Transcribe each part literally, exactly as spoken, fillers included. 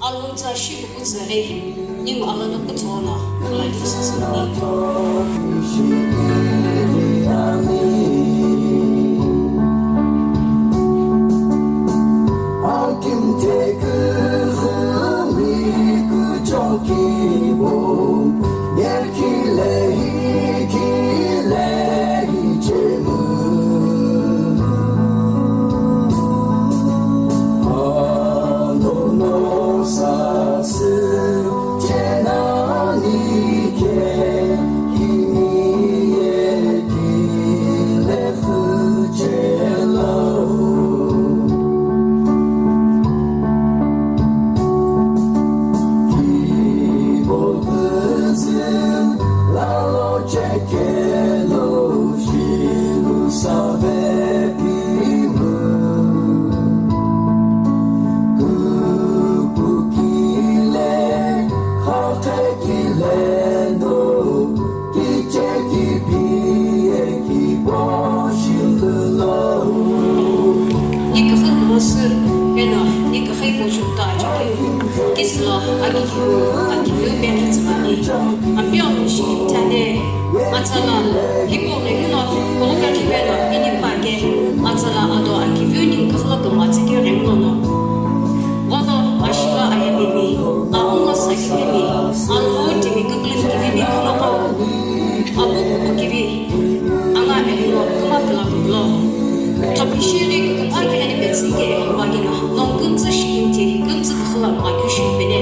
Alhou tsa shi kukutsü ghi, ningu alalo kutsono, kulai fusasuni. Ni küxü kumosi, eno ni küxü hipau chukta achekeu, kisülo akikeu, akikeu pe kitsümani. Ampeu shi tane, atsala, hipau ghenguno, koghi kakipelo, ini pake, atsala ado akikeu ni küxülo kümtsü keu ghenguno. Vado ashila ayemimi, aungo sakimimi, Alhou timi kükülü kivimi kunoqo. Apu kupu kivi, anga elino, kuma pila kupulo. Thopi shiri küküpha kini petsike, wagina, nong kümtsü shikimthi, kümtsü kukhula mwa kyu shipene.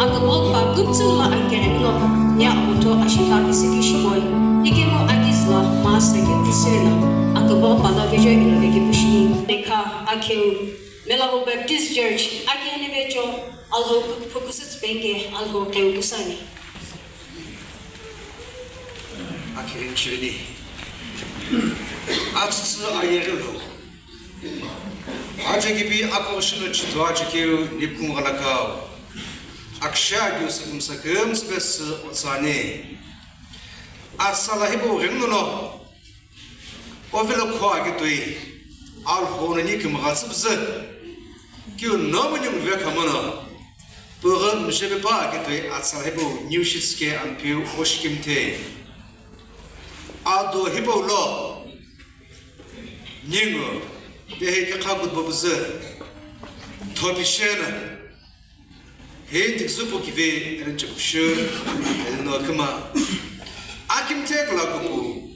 Akabo pa kümtsü la angkere kulo, nya oto ashika kisiki shipoi. Ikemu akizla, ma seki kusena. Akabo pa la vejo ilo veki pushini. Eka, akeu, Melavu Baptist Church, akeni vejo, Alhou phukusütsü penge, Alhou keu kusani. Akhirin chirini. Atsütsü ayeghilu. Ajakipi akoshino chitwa chikeu nipkung ghalakau. Aksha gyu saküm saküm sibesü otsani. Atsala hibo ghengnono. Ovelo kho akitoi. Alhou nani kimghatsübzü. Kiu nomu ni mvekhamono. Püghü mjebe pa akitoi atsala hibo niu shitske ampeu oshikimthe. Ado hipau lo, ningu, pehe kekha kutbo püzü, thopi shena, he tikzupu kive eren chepushu, elino kima, akimthe kla kupu,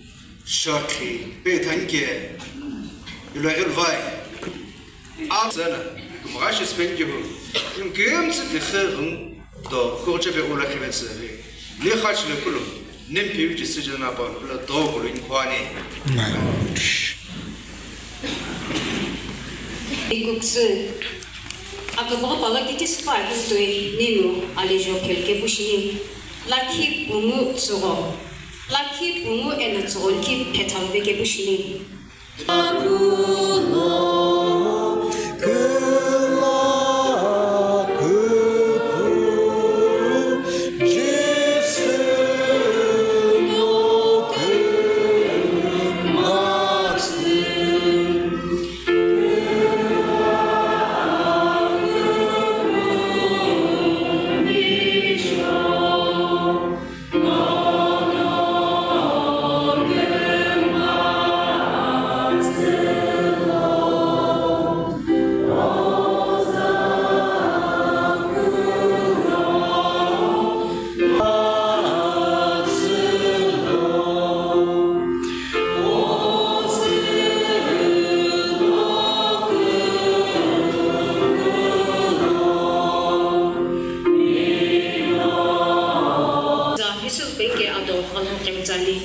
shakhi, pe thanke, ilo egel vai. Atsana, kumghashi spenkihu, imkümtsü dikhe ghung do, kochebe ula khibetsü, ni khachile kulu, nimpi uchi sijana pa, ula do kulu inkhwani. Ikuksu, akabagha pala kiti spa kutoi, ninu, alijo khelke pushini, lakhi pungu tsuro, lakhi pungu ena tsuro ki phethalveke pushini. Za hisul penge ado Alhou kemtsani.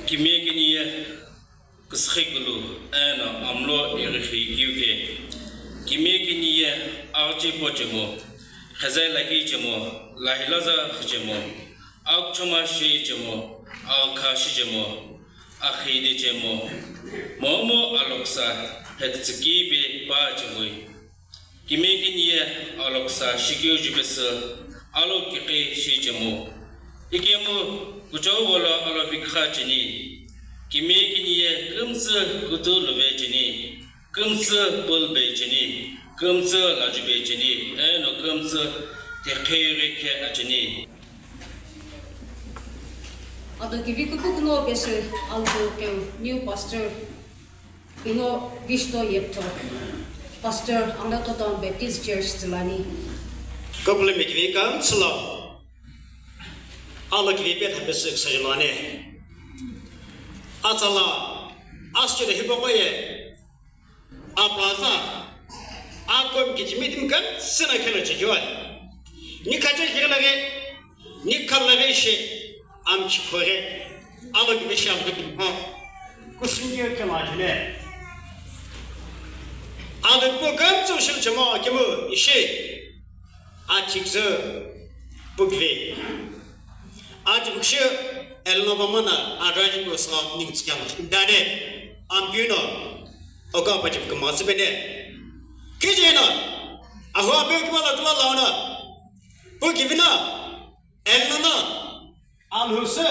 Kimie kini ye küsüxi kulu eno amlo ighi keu ke. Kimie kini ye aghchi pochemo, khezai laki chemo, lahilaza khichemo, akchoma shi chemo, akha shi chemo, akhidi chemo, momu aloksa hektsüki pe pa chemoi. Kimie kini ye aloksa shikeu jupesü alo kiqi shi chemo. Ikemu Kuchou gholo alovikha cheni, kimi kini ye kümtsü kutu luve cheni, kümtsü pulbe cheni, kümtsü lajube cheni, eno kümtsü tekheyeghi khe acheni. Ado kivi kukukuno pesü alto keu new pastor Pino Vishto Yeptho, Pastor Angatoton Baptist Church Tsilani. Kapulami kivi kümtsü lo alo kivi petha pesü ksajulani. Atsala asüchelo hipaqo ye apaza akom kichimi timi kümtsü na khelo chikiwai. Ni khacha kigelaghi, ni khalaghi shi amchi khoghi. Alo kivi shi amchi khoghi. Kusungi yo kema jile. Alo kivi kümtsü ushil chemo kimu ishi. Achikzü pugvi. Achikzü elno bamana adraji kusa ning chikyam dane. Ampiuno. Oka pachi kümtsü bene. Kijeno. Ahu ape kima la kula launa. Pugvina. Elno na. Alhusü,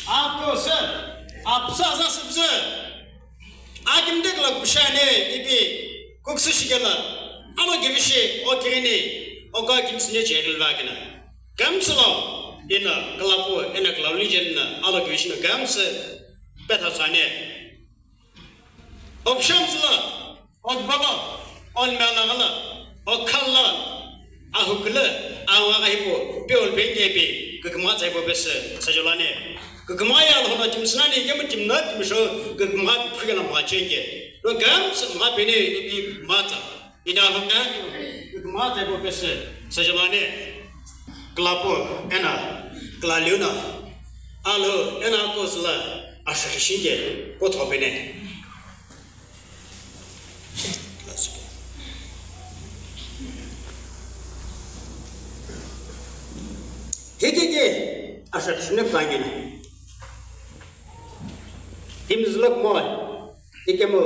akousü, apsa za süpsü. Akimdekla kushane ipi kuksü shikela. Alo kivi shi o kirini, oka kimsine chekilvakina. Kümtsü lo, ina, kalapu, ina, kalauli jenna, alo kivi shina kümtsü, petha sane. Option tsüla, okbala, onmela gala, okhala, ahukla, awa gaibo, peol bengebi, kükma tsaibo bese, sajolane. Kükma ya lo na timsnani, kemu timna, timsho, kükma phigala ma chenge. No gam, ma bene, ipi mata. Ina lo na, kükma tsaibo bese, sajolane. Klapo, ena, klaliuna, alo, ena kozla, ashakishinge, kotho bene. Hikeke ashakshine pangina. Timzlok moi, ikemo,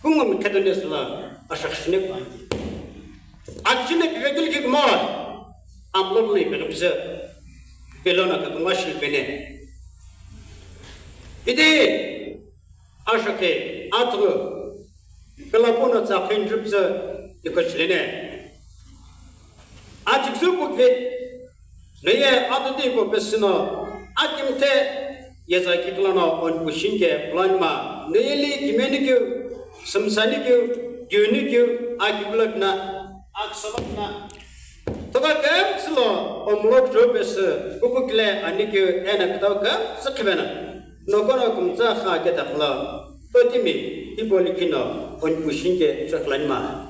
kungum kadanes la ashakshine pangi. Akshine pivekil ki moi, amlok ni pelukse, pelona kakumashi pene. Ide, Ashake, atughu, kalapuno tsa khenjupzü, iko chilene. Achikzü pukve, neye atudi ko pesino, akimthe, yeza kiklano on pushinke planma, neyeli kimenikeu, sumsanikeu, kiunikeu, akivlakna, aksalakna. Toka kemsilo, omlok jopesü, kupukle anikeu, ena kitau kemsü khivena. Nokono kümtsa kha ketakhla, totimi, hipau likhi no, onipushinke chaklanima.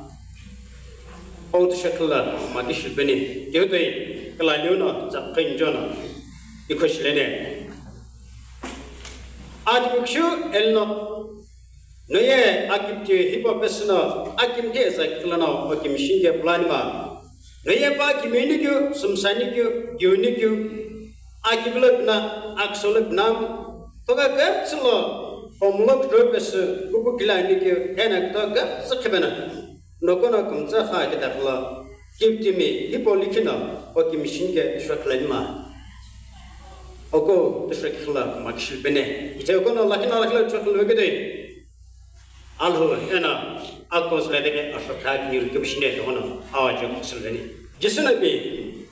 Outu shakla, maki shilpeni, kehutoi, kalaniu no, tsakhenjo no, ikhoshilene. Adi bukshu, elno, noye, akimti, hipau pesino, akimti, eza kiklano, okimshinke planima. Noye pa kiminikeu, sumsanikeu, kiunikeu, akivlakna, aksolakna, toka kemsilo, omlok jopesü, kupukila nikeu, ena toka kemsü khivena. Nokono kümtsa kha kitakhla, kiptimi, hipau likhina, okimshinke shoklanima. Oko tishokla makishilpene. Ite okono lakina lakila shokla vekete. Alhu ena akos ledeke ashokha kini kibishine dono awa je kusilveni. Jisuna pi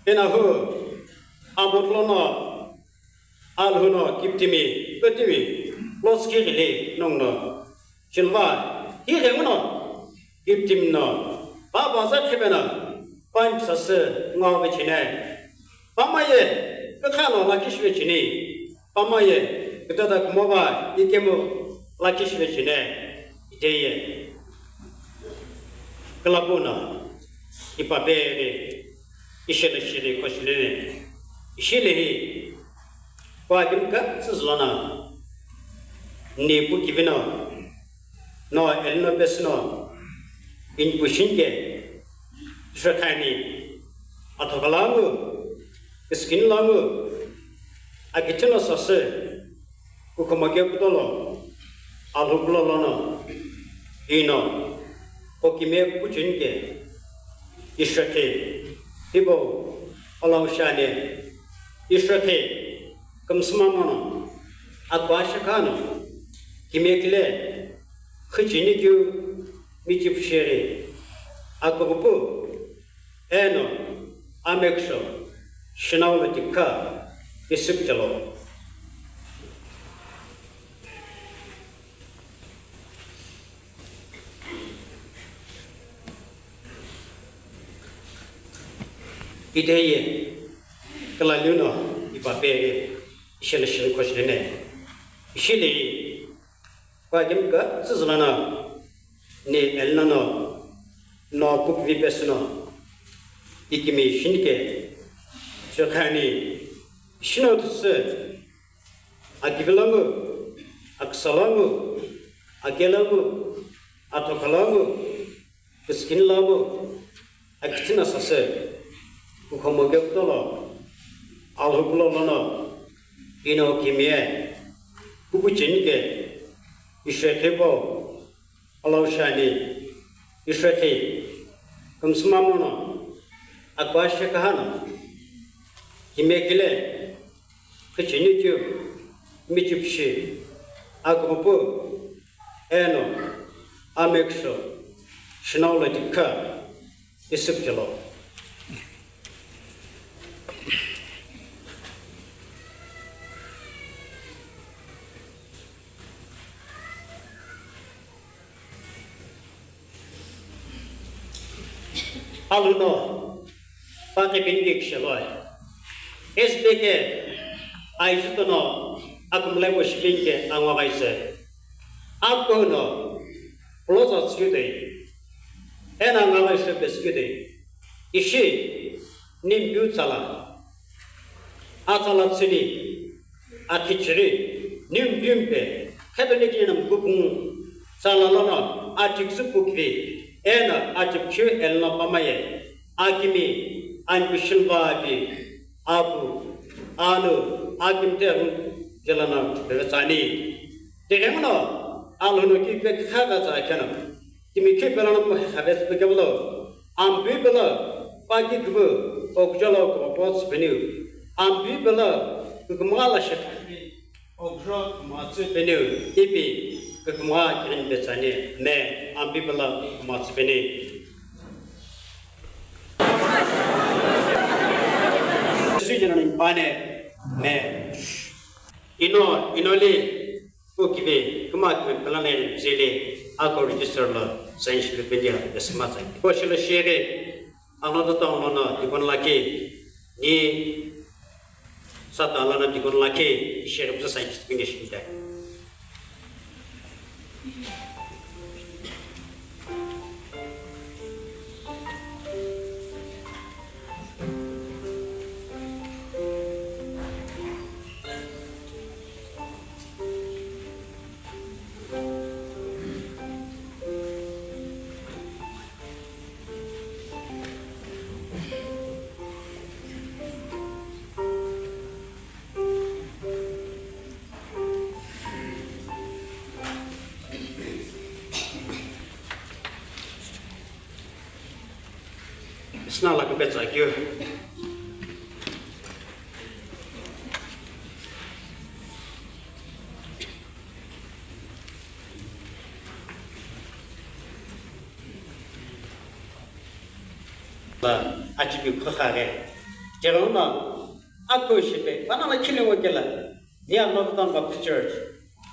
ena hu abotlono alhu no kiptimi kiptimi loski gili nongno shilva hi renguno kiptim no pa baza khivena pan sase ngawe chine. Pamaye, kakhano lakishve chini. Pamaye, kutata kumova ikemu lakishve chine. Iteye. Kalapuna, ipapere, ishele shele koshilene. Ishele hi, kwa kimka, sizlana. Ni pu kivino. No elno pesno inpushinke shrekhani athokalangu kiskin langu akitino sase kukhomake kutolo alhukulo lono ino kokime kuchinke ishrekhe hibo alaushane ishrekhe kümsüma mono, akua shekha no, kimiye kile, khicheni keu, michipu sheri, akugupu, eno, ameküsho, shinau lo tikha, isüpchelo. Ithe ye, kala liu no, ipa peghi, ishele shini khoshilene. Ishele, kwa kimka, tsüzüla no, ni elna no, no kukvi pesü no, ikimi shinike, shekhani, shino tusü, akivilamu, aksalangu, akelamu, atokhalangu, Küsükini lamu, akitsina sasü, kukhomo kekutolo, alhuklo lono, ino kimiye, kukuchinike, ishekhipo, alaushani, ishekhi, kümsüma mono, akua shekha no, kimiye kile, Khicheni keu, michipu shi, akugupu, eno, ameküsho, shinau lo tikha, isüpchelo. Alhou no, paqhi peni ke kishelo. S B K, aizüto no, akumlai wo shipeni ke angwa ghaise. Ako no, close out sükeu toi. Ena ngala ishe pe sükeu toi. Ishi, nimpiu tsala. Atsala tsüni, akhichiri, niu niu mpe, khetoni kini na mkupungu, tsala lono, achiküsü kukvi, eno achiküsü elno pamaye, akimi, ankushilva api, apu, anu, akimte hu, jelana, bevetsani. Tighenguno, alhono ki pe khavetsa kheno, Timi khe pelo no mo khavetsü pekevelo, ambi pelo, paki kuvu, okjolo kopo tsüpeniu, ambi pelo, kukuma la shekha, okjo kuma tsüpeniu, ipi, kukuma kirin betsani, me, ambi pelo, kuma tsüpeni. Sujana ni pane, me. Ino, inoli, Pu kivi, kuma kivi plan line zili, ako register lo sign shilu pendia, desima sign. Ko shilo shiri, ano to tong lono, dikon laki, ni sata lono dikon laki, shiri pusa sign shilu pendia shimita. Sna la kupetsa kyu. La achipi khokha ghe. Jeroma ako shipe, pana la khile wokela. Ni Northern Baptist Church,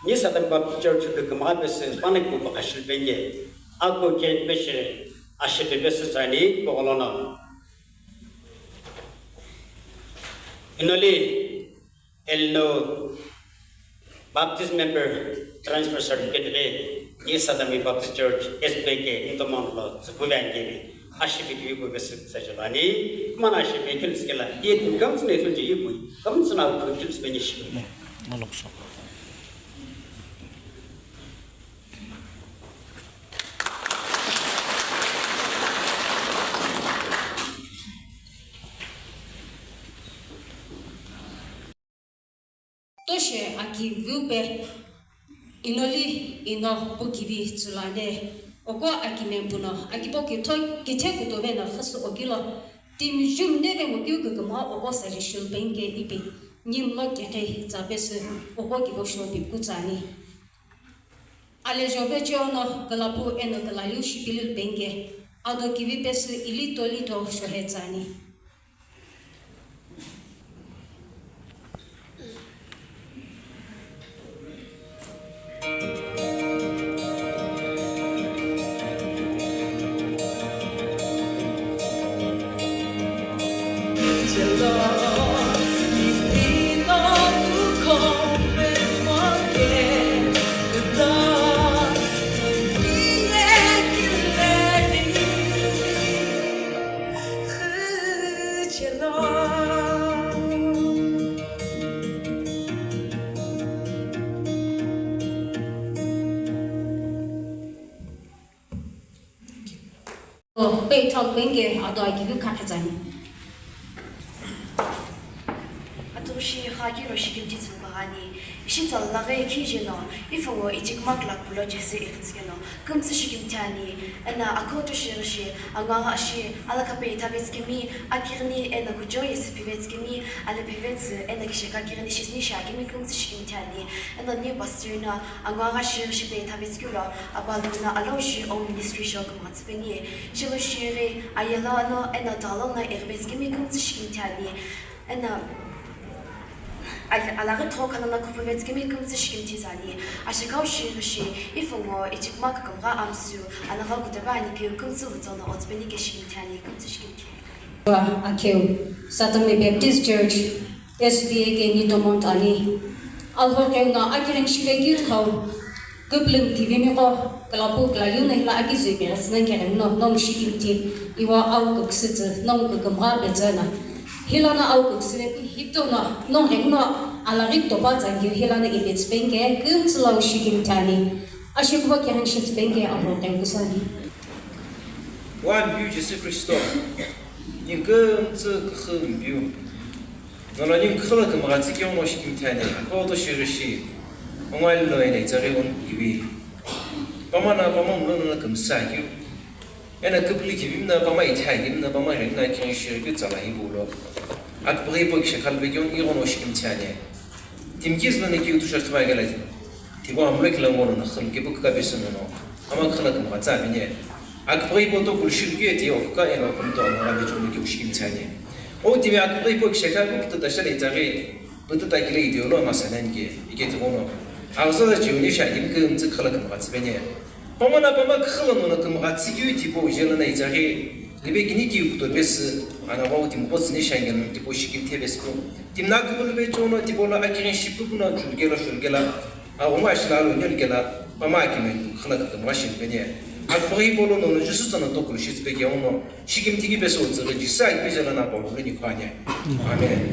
ni Southern Baptist Church ke kama pese, pana ko bakashil penge. Ako ke peshe, ashipe pese sani, pogolono. Inoli, elno Baptist member transfer certificate re, ni Sadami Baptist Church, S B K, Intomon lo, Sukuvan G B, ashipe kivi ko bese sa jalani, mana ashipe kil skela, ye kam tsine tunje ye kui, kam tsina ko kil speni shi. Malokso. Toshe aki viu pe inoli ino pu kivi tsulane. Oko aki mempuno, aki po kitho kithe kutove na khasu okilo. Timi jum neve mo kiu kukuma oko sari shul penge ipi. Nimlo kekhe tsa pesü oqo kibo shou pipikutsa ani. Alejove cheo no kulapu eno kulaliu shipilulu penge, ado kivi pesü ili toli to shohetsa ani. Pe ithulu penge ado akivi khakhe tsani. Atushi khakiro shikimthi tsumpa ani. Ishi tsala laghi khije no, ifongo ichikmak lakpulo Jese ikhitsikeno, kümtsü shikimthi ani, ena akoto shirishi, angagha shi, alakape ithavetsikemi, akirini ena kujo yesi phivetsikemi, ale phivetsü, ena kisheka kirini shisni shakemi kümtsü shikimthi ani, ena ni pastor no, angagha shirishi pe ithavetsikelo, abalu no alo shi o ministry show kümghatsüpeni, shilo shiri, ayela no, ena talo no ighivetsikemi kümtsü shikimthi ani, ena Al-, alaghi thokhala no kupuvetsikemi kümtsü shikimthi tsani. Ashikau shirishi, ifongo, ichikmak kümgha amsü, anagha kutaba anikeu kümtsü vutsono otsüpeni ke shikimthi ani, kümtsü shikimthi. Akeu, Satami Baptist Church, S B A ke Nitomont ani. Alhokeu no akiring shivekeu thau. Küpülümi tivimiqo, kulapu kulaliu no hila akizümi ghisina keremi no nongu shikimthi, iwa au küküsütsü, nongu kükümgha petsü na. Hila no au küküsüve pi hipteu no, nongu remi no alaghi topa tsangiu hila no ipetsü penge, kümtsü lau shikimthi ani. Ashikuva kereng shitsü penge, amo kengusani. Wa Ampeu Jisü Khristo, ningu kümtsü küxü Ampeu. Nono ningu khala kümgha tsü keu no shikimthi ani, koto shirishi, ongwali lo ena itsaghi on kivi. Pama na pama mulo nono kümsa keu. Ena küpülü kivim na pama itha kivim na pama rem na keu shiri keu tsala hi bulo. Akpaghi po kishakhalve keu igho no shikimthi ani. Timkiz nono keu tu shakhtma gala. Tibo amlo kilango nono khal kepu kaka besu nono. Ama khala kümgha tsü avine. Akpaghi po to kulshir keu ti okka eno kumto amara bechu keu shikimthi ani. O timi akpaghi po kishakha keu pütü tasha le itsaghi, pütü takile ide olo ama sanan ke, ike tigono. Aghasa da chiuni sha ningu kümtsü khala kümgha tsüpeni. Pama na pama khala nono kümgha tsü keu tipo ujela na itsaghi, libe kini keu kuto pesü, ana wau timi kotsüni sha ngeno tipo shikimthi pesü po. Timi na küpülüve chono tipo la akiring shipupu na chulukelo shulukela. Aghungu ashila alo nyoni kela, pama akimai khala kükümgha shipeni. Akpaghi po lo nono Jisü tsano tokulu shitsüpe keu no, shikimthi ki pesü otsüghi Jisü akimai zela na polo lo nikho ani. Amen.